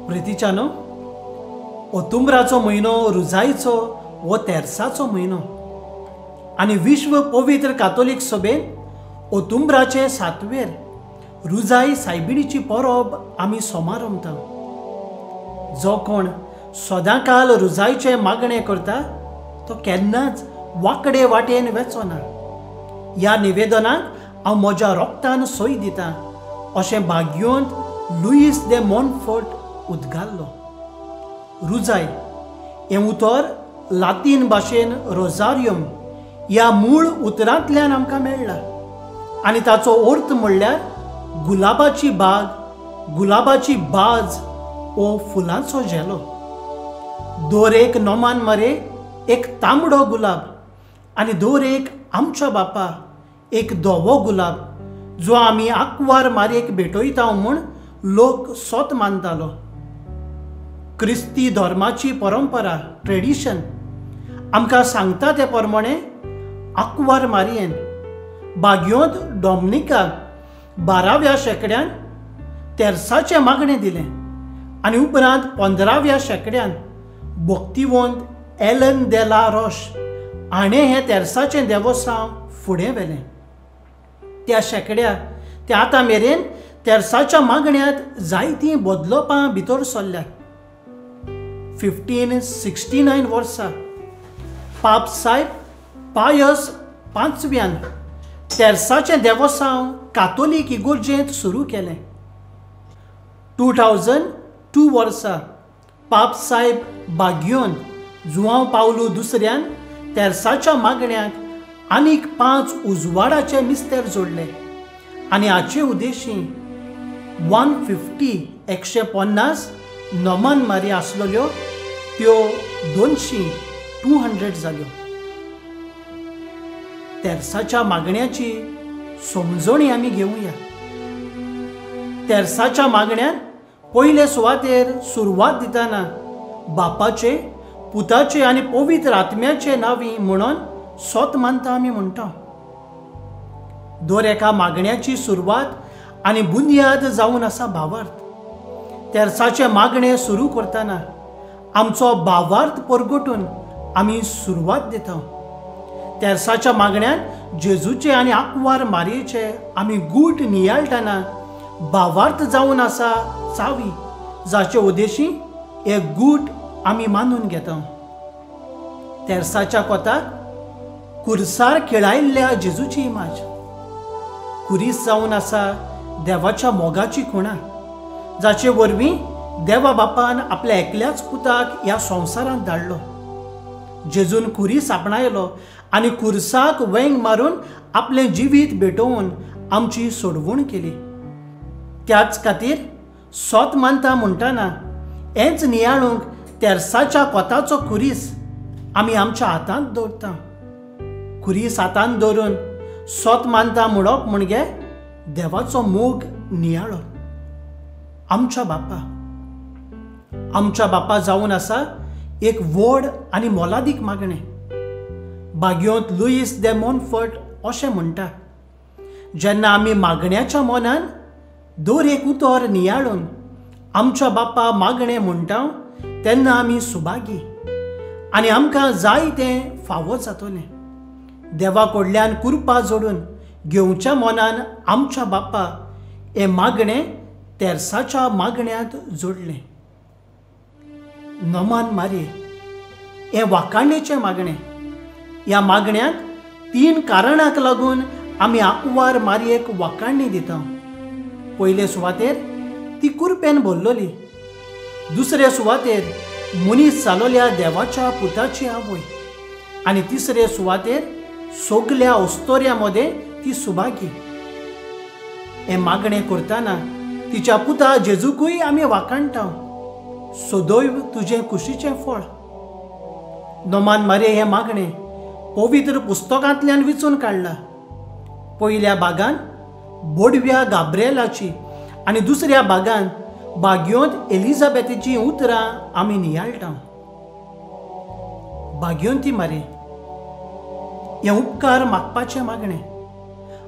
प्रितीच्यानो, ओतुंबराचो म्हयनो रुजायचो वो तेरसाचो म्हयनो आनी विश्व पवित्र कातोलीक सभेन ओतुंबराचे सातवेर रुजाय सायबिणीची परब आमी समारंभता। जो कोण सदांकाल रुजायचे मागणें करता तो केन्नाच वांकडे वाटेन वेचो ना। ह्या निवेदनाक हांव म्हज्या रोगतान सोय दिता अशें भाग्योंत लुईस दे मोनफोर्ट उद्गारलो। रुजाय हें उतर लातीन भाशेन रोजारियम ह्या मूळ उतरांतल्यान आमकां मेळ्ळा आनी ताचो अर्थ म्हणल्यार गुलाबाची बाग, गुलाबाची बाज ओ फुलांचो झेलो। दर एक नोमान मरे एक तांबडो गुलाब आनी दर एक आमच्या बापा एक धवो गुलाब जो आमी आंकवार मारयेक भेटयता म्हूण लोक सोत मानतालो। क्रिस्ती धर्माची परंपरा ट्रेडिशन आमकां सांगता ते प्रमाणे आंकवार मारयेन बाग्योंत डॉमनिका 12व्या शेंकड्यान तेरसाचें मागणें दिलें आनी उपरांत 15व्या शेंकड्यान भक्तिवंत एलन दे ला रोश हाणें हें तेरसाचें देवोसांव फुडें व्हेलें। त्या शेंकड्या ते आतां मेरेन तेरसाच्या मागण्यांत जायतीं बदलोपां भितर सरल्यात। 1569 वर्सा पाप साहेब पायस पांचव्यान तेरसाचें देवोसांव कातोलीक इगोर्जेंत सुरू केलें। 2002 वर्सा पाप साहेब बाग्योन जुआंव पावलू दुसऱ्यान तेरसाच्या मागण्याक आनीक 5 उजवाडाचे मिस्तेर जोडले आनी हाचे उद्देशी 150 नोमान मारी आसलेल्यो त्यो 200 जाल्यो। तेरसाच्या मागण्याची समजणी आमी घेवया। तेरसाच्या मागण्यान पयले सुवातेर सुरवात दितना बापाचे, पुताचे आनी पवित्र आत्म्याचे नांवी म्हणून सोत मानता आमी म्हणटा। दर एका मागण्याची सुरवात आनी बुन्याद जावन आसा भावार्थ। तेरसाचें मागणें सुरू करतना आमचो भावार्थ परगटून आमी सुरवात दिता। तेरसाच्या मागण्यान जेजूचे आनी आंकवार मारयेचे आमी गूट नियाळटना भावार्थ जावन आसा चावी जाचे उद्देशी हे गूट आमी मानून घेता। तेरसाच्या कोताक कुर्सार खेळायल्ल्या जेजूची इमाज, कुरीस जावन आसा देवाच्या मोगाची खुणा जाचे वरवीं देवा बापान आपल्या एकल्याच पुताक ह्या संवसारांत धाडलो। जेजून कुरीस आपणायलो आनी कुर्साक वेंग मारून आपलें जिवीत भेटोवन आमची सोडवण केली। त्याच खातीर सोत मानता म्हणटना हेंच नियाळूंक तेरसाच्या कोताचो कुरीस आमी आमच्या हातांत दवरता। कुरीस हातांत दवरून सोत मानता म्हणप म्हणजे देवाचो मोग नियाळो। आमच्या बापा, आमच्या बापा जावन आसा एक व्हड आनी मोलादीक मागणें। बाग्योंत लुईस दे मोनफर्ट अशें म्हणटा, जेन्ना आमी मागण्याच्या मनान दर एक उतर नियाळून आमच्या बापा मागणें म्हणटा तेन्ना आमी सुभागी आनी आमकां जाय तें फावो जातलें। देवा कडल्यान कुरपा जोडून घेवच्या मनान आमच्या बापा हें मागणें तेरसाच्या मागण्यांत जोडलें। नोमान मारये हें वाखाणेचें मागणें। ह्या मागण्यांत 3 कारणांक लागून आमी आंकवार मारयेक वाखाणणी दिता। पयले सुवातेर ती कुरपेन भरलोली, दुसरे सुवातेर मनीस जालोल्या देवाच्या पुताची आवय आनी तिसरे सुवातेर सगल्या अस्तोऱ्यां मदें ती सुभागी। हें मागणें करतना तिच्या पुता जेजूकूय आमी वाखाणटा, सदैव तुजें कुशीचें फळ। नोमान मारये हें मागणें पवित्र पुस्तकांतल्यान विचून काडला। पयल्या भागान बोडव्या गाब्रिएलाची आनी दुसऱ्या भागान बाग्योंत एलिझाबेथीची उतरां आमी नियाळटा। बाग्योंती मारये हें उपकार मागपाचें मागणें।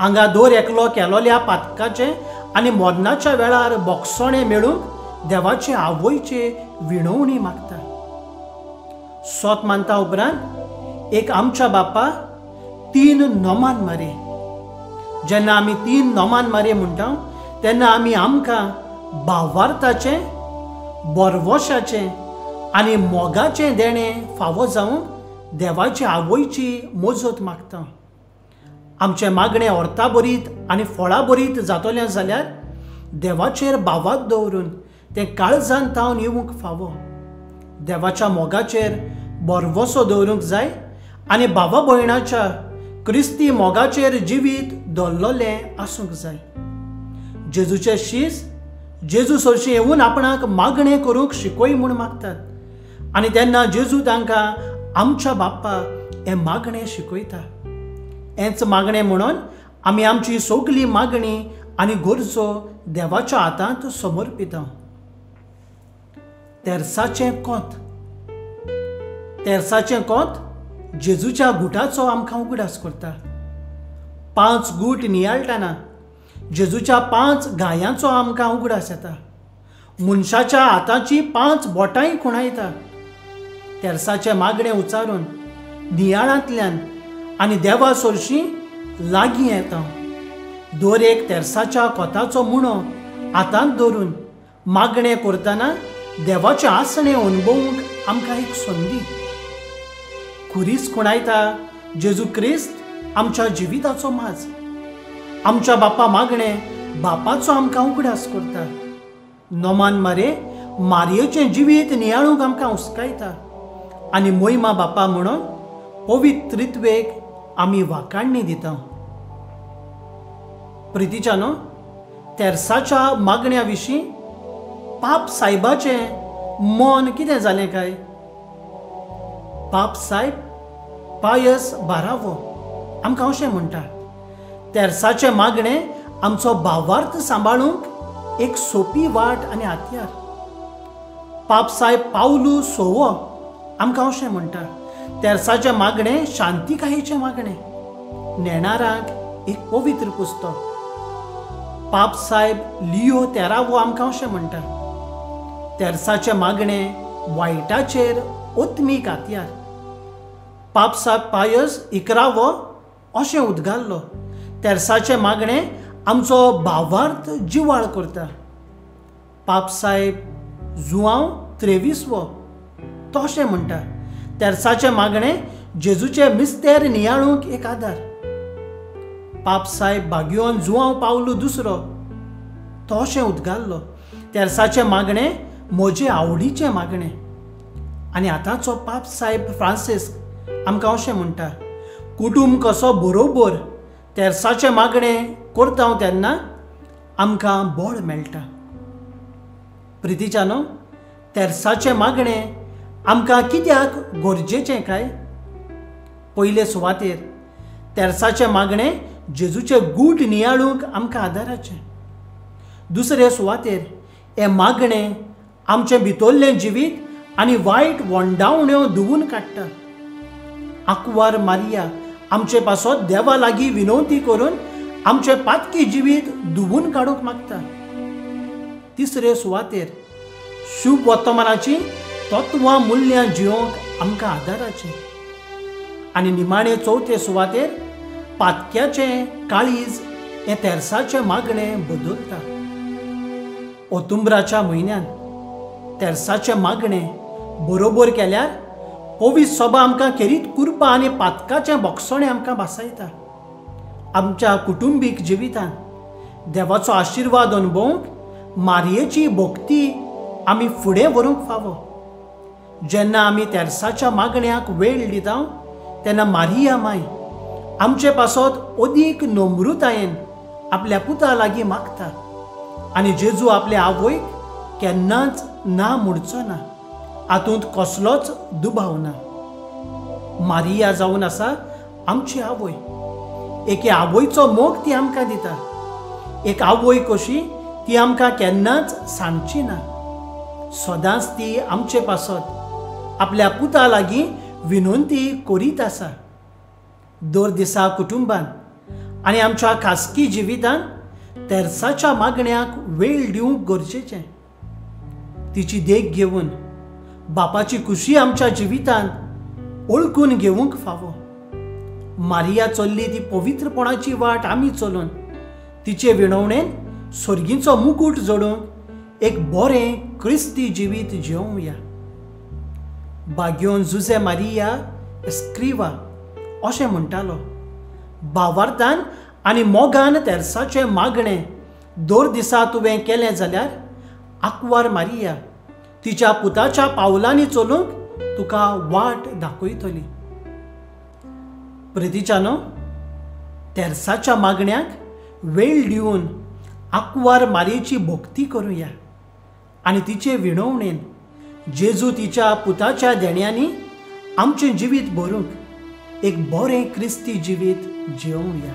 हांगा दर एकलो केलोल्या पातकाचें आनी मरणाच्या वेळार बोगसणें मेळूंक देवाचे आवयचे विणवणी मागता. सोत मानता उपरांत एक आमच्या बापा 3 नोमान मारे. जेन्ना आमी 3 नोमान मारे म्हणटा तेन्ना आमी आमकां भावार्थाचें, बरवशाचें आनी मोगाचें देणें फावो जावंक देवाचे आवयची मजत मागता. आमचें मागणें अर्था भरीत आनी फळा भरीत जातलें जाल्यार देवाचेर भावात दवरून तें काळजान तावन येवंक फावो. देवाच्या मोगाचेर बरवसो दवरूंक जाय आनी भावा भयणाच्या क्रिस्ती मोगाचेर जिवीत दवरलें आसूंक जाय. जेजूचे शीस जेजू सरशीं येवन आपणाक मागणें करूंक शिकय म्हूण मागतात आनी तेन्ना जेजू तांकां आमच्या बाप्पा हें मागणें शिकयता. हेंच मागणें म्हणून आमी आमची सगली मागणी आनी गरजो देवाच्या हातांत समर्पिता. तेरसाचें कोत. तेरसाचें कोत जेजूच्या गुटाचो आमकां उगडास करता. 5 गूट नियाळटना जेजूच्या 5 गायांचो आमकां उगडास येता. मनशाच्या हाताची 5 बोटांय खुणायता. तेरसाचें मागणें उच्चारून नियाळांतल्यान आनी देवा सरशीं लागीं येता. दर एक तेरसाच्या कोताचो मुणो हातांत धरून मागणें करतना देवाचें आसणें अणभवूंक आमकां एक संदी. खुरीस खुणायता जेजू क्रिस्त आमच्या जिविताचो माज. आमच्या बापा मागणें बापाचो आमकां उगडास करता. नोमान मारे मारयेचें जिवीत नियाळूंक आमकां हुस्कायता आनी मोहिमा बापा म्हणून पवित्र त्रित्वेक आमी वाखाणणी दिता. प्रितीच्यानो, तेरसाच्या मागण्या विशीं पाप सायबाचें मन कितें जालें काय? पाप सायब पायस बारावो आमकां अशें म्हणटा, तेरसाचें मागणें आमचो भावार्थ सांबाळूंक एक सोपी वाट आनी हत्यार. पाप सायब पावलू सोवो आमकां अशें म्हणटा, तेरसाचें मागणें शांतिकायेचें मागणें, नेणारांक एक पवित्र पुस्तक. पाप सायब लियो तेरावो आमकां अशें म्हणटा, तेरसाचें मागणें वायटाचेर ओत्मीक हत्यार. पाप सायब पायस इकरावो अशें उद्गारलो, तेरसाचें मागणें आमचो भावार्थ जिवाळ करता. पाप सायब जुआंव त्रेवीसवो तो अशें म्हणटा, तेरसाचें मागणें जेजूचें मिस्तेर नियाळूंक एक आदार. पाप सायब बागियोन जुआंव पावलू दुसरो तो अशें उद्गारलो, तेरसाचें मागणें म्हजे आवडीचें मागणें. आनी आतांचो पाप सायब फ्रांसिस्क आमकां अशें म्हणटा, कुटूंब कसो बरोबर तेरसाचें मागणें करता तेन्ना आमकां बळ मेळटा. प्रितीच्यानो, तेरसाचें मागणें आमकां कित्याक गरजेचें काय? पयले सुवातेर तेरसाचें मागणें जेजूचें गूट नियाळूंक आमकां आदाराचें. दुसरे सुवातेर हें मागणें आमचें भितरलें जिवीत आनी वायट वंडावण्यो धुवून काडटा. आंकवार मारिया आमचे पासत देवा लागीं विनवती करून आमचें पातकी जिवीत धुवून काडूंक मागता. तिसरे सुवातेर शुभ वर्तमानाची तत्वां मुल्यां जियोंक आमकां आदाराचें. आनी निमाणे चवथे सुवातेर पातक्याचें काळीज हें तेरसाचें मागणें बदलता. ओतुंबराच्या म्हयन्यान तेरसाचें मागणें बरोबर केल्यार पवित्र सभा आमकां खेरीत कुरपा आनी पातकाचें बोगसणें आमकां भासायता. आमच्या कुटुंबीक जिवितान देवाचो आशिर्वाद अणभवूंक मारयेची भक्ती आमी फुडें व्हरूंक फावो. जेन्ना आमी तेरसाच्या मागण्याक वेळ दिता तेन्ना मारिया माय आमचे पासत अदीक नम्रतायेन आपल्या पुता लागीं मागता आनी जेजू आपले आवयक केन्नाच ना म्हणचो ना, हातूंत कसलोच दुबाव ना. मारिया जावन आसा आमची आवय. एके आवयचो मोग ती आमकां दिता. एक आवय कशी ती आमकां केन्नाच सांगची ना. सदांच ती आमचे पासत आपल्या पुता लागीं विनंती करीत आसा. दर दिसा कुटुंबान आनी आमच्या खासगी जिवितान तेरसाच्या मागण्याक वेळ दिवंक गरजेचें. तिची देख घेवन बापाची खुशी आमच्या जिवितांत ओळखून घेवंक फावो. मारिया चल्ली ती पवित्रपणाची वाट आमी चलून तिचे विणवणेन स्वर्गींचो मुकूट जोडूंक एक बरें क्रिस्ती जिवीत जिवया. बाग्योन जुजे मारिया एस्क्रिवा अशें म्हणटालो, भावार्थान आनी मोगान तेर्साचें मागणें दर दिसा तुवें केलें जाल्यार आंकवार मारिया तिच्या पुताच्या पावलांनी चलूंक तुका वाट दाखयतली. प्रितीच्यानो, तेर्साच्या मागण्याक वेळ दिवन आंकवार मारयेची भक्ती करुया आनी तिचे विणवणेन जेजू तिच्या पुताच्या देण्यांनी आमचें जिवीत भरूंक एक बरें क्रिस्ती जिवीत जिवया.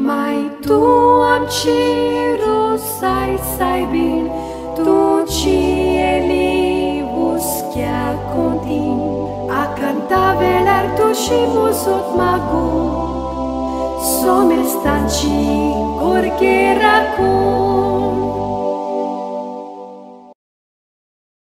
माय तूं आमची रोसाय सायबीण, तुजी येली हुस्क्या कोंतीन, आकांता वेळार तुजी मुजोत मागूं, सोमेस्तांची गोरगे राखूं.